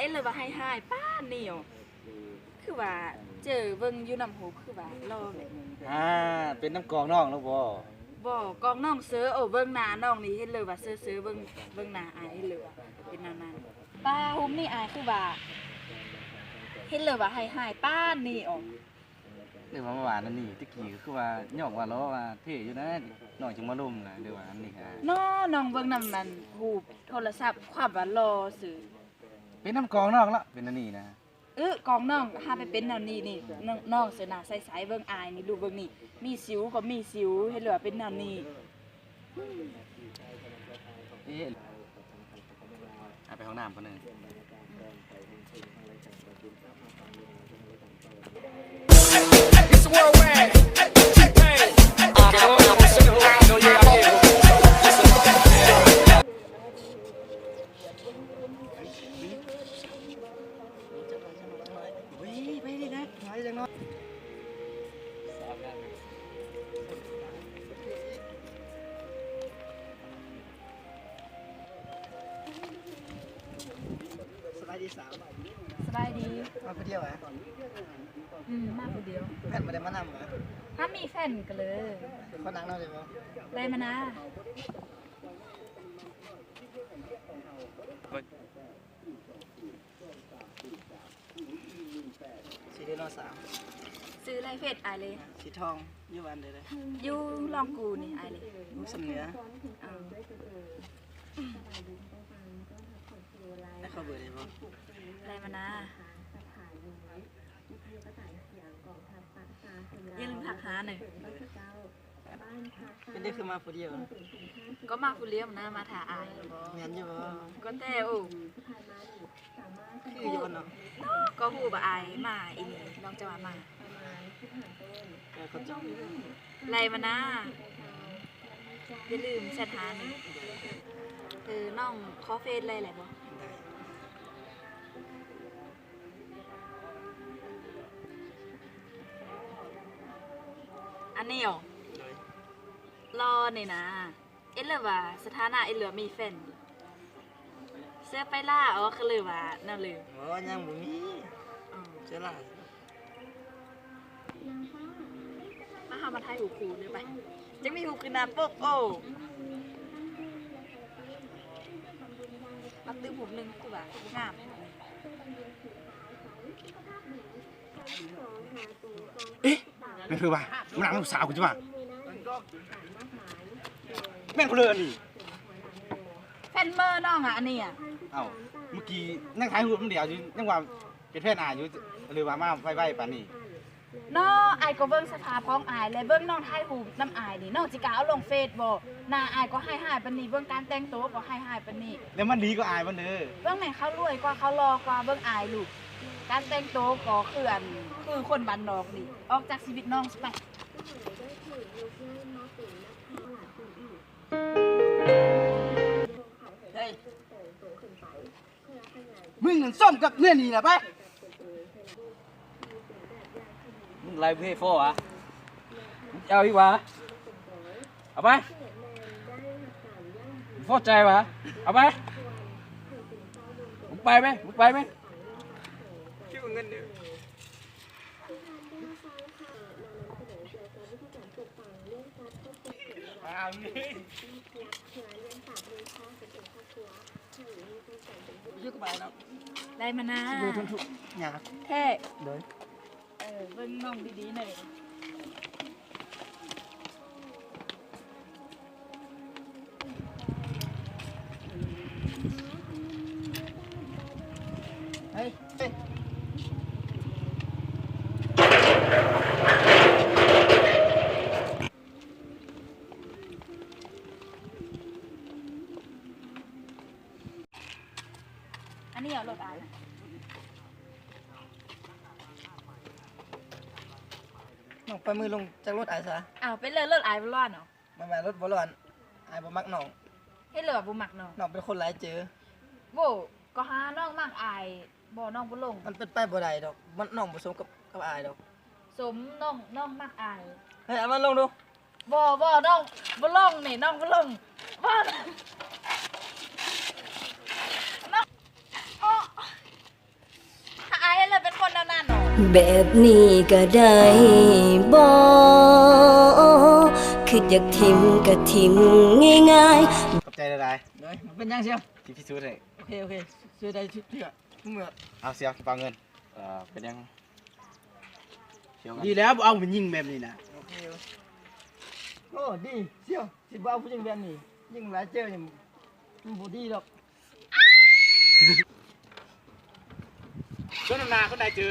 ເຫັນແລ້ວວ່າຮ້າຍໆປານນີ້ ຄືວ່າເຈີເບິ່ງຢູ່ນຳຮູບຄືວ່າຫຼໍ່ແຫຼະ. ອ່າ ເປັນນຳກອງນ້ອງແລ້ວບໍ່? ບໍ່ ກອງນ້ອງເຊີ. ໂອ້ ເບິ່ງໜ້ານ້ອງນີ້ເຫັນເລີຍວ່າເຊີໆ ເບິ່ງ ເບິ່ງໜ້າອ້າຍເຫັນເລີຍວ່າເປັນແນວນັ້ນ. ປ້າ ຮູບນີ້ອ້າຍຄືວ່າ ເຫັນເລີຍວ່າຮ້າຍໆປານນີ້ ອອກ ຫຼືວ່າມາວ່າອັນນີ້ ແຕ່ກີ້ກໍຄືວ່າຍ້ອງວ່າຫຼໍ່ວ່າເທ່ຢູ່ນະ ນ້ອງຈຶ່ງມາລົມນະ ຫຼືວ່າອັນນີ້ຫາ ເນາະ ນ້ອງເບິ່ງນຳອັນຮູບໂທລະສັບ ຄວາມວ່າຫຼໍ່ຊື່. ເປັນນຳກອງນ້ອງລະ ເປັນອັນນີ້ນະ. ເອີ ກອງນ້ອງຫາໄປເປັນແນວນີ້ນີ້ ນ້ອງ ນ້ອງເສື້ອໜ້າໃສໆ ເບິ່ງອ້າຍນີ້ ລູກເບິ່ງນີ້ ມີສິວກໍມີສິວ ເຫັນເລີຍວ່າເປັນແນວນີ້. ເອ ອາ ໄປຫ້ອງນ້ຳກ່ອນເດີ. ສະບາຍດີສາວ. ສະບາຍດີ. ມາຜູ້ດຽວຫວາ? ອືມ ມາຜູ້ດຽວ. ແຟນບໍ່ໄດ້ມານຳຫວາ? ຖ້າມີແຟນກໍເລີຍ. ຂໍນັ່ງນຳໄດ້ບໍ່? ໄດ້ມານາ. ຊື່ເດໂນເສົາ. ຊື່ໃນເຟສອ້າຍເລີຍ. ສີທອງ ຢູ່ບ້ານໃດເລີຍ? ຢູ່ລອງກູນີ້ອ້າຍເລີຍ. ຢູ່ຊຳເໜືອ. ເອີ ແລ້ວຂໍເບີໄດ້ບໍ່? ໄດ້ມານາ. ຢ່າລືມທັກຫາເດີ. ເປັນໄດຄືມາຜູ້ດຽວ? ກໍມາຜູ້ດຽວນະ ມາຖ້າອ້າຍ. ແມ່ນຢູ່ບໍ່? ກໍແຕ່ ໂອ້ ຄືຢູ່ເນາະ. ກໍຮູ້ວ່າອ້າຍມາອີ່ນີ້ ນ້ອງຈະວ່າມາ. ເອີ ເຂົ້າໃຈ. ໄລ່ມານາ. ຢ່າລືມແຊັດຫາເດີ. ເອີ ນ້ອງຂໍເຟສໄລ່ໄດ້ບໍ່? ໄດ້. ອັນນີ້ຫວາ? ໂດຍ. ຫຼໍ່ນີ້ນະ ເອັດເລີວ່າສະຖານະ ເອັດເລີມີແຟນ. ເຊີໄປລາອອກ ເລີວ່າແນວເລີ. ບໍ່ ຍັງບໍ່ມີ. ອໍ ເຊີລາ. ມາ ເຮົາມາຖ່າຍຮູບຄູ່ເດີໄປ. ຈັ່ງມີຮູບຂຶ້ນໜ້າປົກ. ໂອ້ ມາຕື່ມຮູບໜຶ່ງ ຄືວ່າງາມ. ເອະ ແມ່ນເພິ່ນວ່າ ມານັ່ງນຳສາວກູຕິວ່າ. ແມ່ນຄົນເລີອັນນີ້. ແຟນເມີນ້ອງອະ ອັນນີ້ອະ. ເອົ້າ ມື້ກີ້ນັ່ງຖ່າຍຮູບນຳດຽວຢູ່ ຍັງວ່າເປັນແຟນອ້າຍຢູ່ ຫຼືວ່າມາໄວໆປານນີ້. ເນາະ ອ້າຍກໍເບິ່ງສະພາບຂອງອ້າຍ ແລະເບິ່ງນ້ອງຖ່າຍຮູບນຳອ້າຍນີ້ ນ້ອງຊິກ້າເອົາລົງເຟສບໍ່? ໜ້າອ້າຍກໍຮ້າຍໆປານນີ້ ເບິ່ງການແຕ່ງໂຕກໍຮ້າຍໆປານນີ້ ແລ້ວມັນດີກວ່າອ້າຍມັນເດີ. ເບິ່ງແມ່ເຂົາລວຍກວ່າ ເຂົາຫຼໍ່ກວ່າ ເບິ່ງອ້າຍລູກ ການແຕ່ງໂຕກໍຄືອັນ ຄືຄົນບ້ານນອກນີ້. ອອກຈາກຊີວິດນ້ອງຊິໄປ. ເຮີ້ຍ ມຶງນັ້ນສົມກັບເຮືອນນີ້ລະໄປ. ມຶງໄລ່ເພຟໍຫວາ? ມຶງເອົາອີກຫວາ? ເອົາໄປ. ມຶງພໍໃຈຫວາ? ເອົາໄປ. ມຶງໄປໄໝ? ມຶງໄປໄໝ? ເກັບເງິນເດີ. ໄດ້ມານາ. ຍາກແທ້. ໂດຍ. ເອີ ເບິ່ງນ້ອງດີໆໜ້ອຍ. ເຮີ້ຍ ເຮີ້ຍ. ອັນນີ້ເອົາລົດອ້າຍ. ນ້ອງປະມືລົງຈາກລົດອ້າຍຊະ. ອ້າວ ເປັນເລີ ລົດອ້າຍບໍ່ຮ້ອນເນາະ. ມັນວ່າລົດບໍ່ຮ້ອນ ອ້າຍບໍ່ມັກນ້ອງ. ເຮັດເລີວ່າບໍ່ມັກນ້ອງ. ນ້ອງເປັນຄົນຫຼາຍເຈີ. ໂວ້ ກໍຫານ້ອງມັກອ້າຍບໍ່ ນ້ອງບໍ່ລົງ. ມັນເປັນໄປບໍ່ໄດ້ດອກ ມັນ ນ້ອງບໍ່ສົມກັບ ກັບອ້າຍດອກ. ສົມ ນ້ອງ ນ້ອງມັກອ້າຍ. ເຮີ້ຍ ເອົາມັນລົງດູ. ບໍ່ ບໍ່ ນ້ອງບໍ່ລົງນີ້ ນ້ອງບໍ່ລົງ. ບໍ່ ນ້ອງ ໂອ້. ແບບນີ້ກະໄດ້ບໍ? ຄິດຢາກຖິ້ມກະຖິ້ມງ່າຍໆ. ຂອບໃຈຫຼາຍໆ. ໂດຍ ບໍ່ເປັນຫຍັງສ່ຽວ ຊິພິສູດໃຫ້. ໂອເຄ ໂອເຄ ຊ່ວຍໄດ້ເທື່ອ ເມື່ອ ເອົາສ່ຽວ ເອົາເງິນ. ເອີ ເປັນຫຍັງ? ດຽວກັນ ດີແລ້ວ ບໍ່ເອົາຜູ້ຍິງແບບນີ້ນະ. ໂອເຄ ໂອ້ ດີສ່ຽວ ຊິບໍ່ເອົາຜູ້ຍິງແບບນີ້ ຍິງຫຼາຍເຈີນີ້ ມັນບໍ່ດີດອກ. ຄົນໜ້າຄົນໃດເຈີ?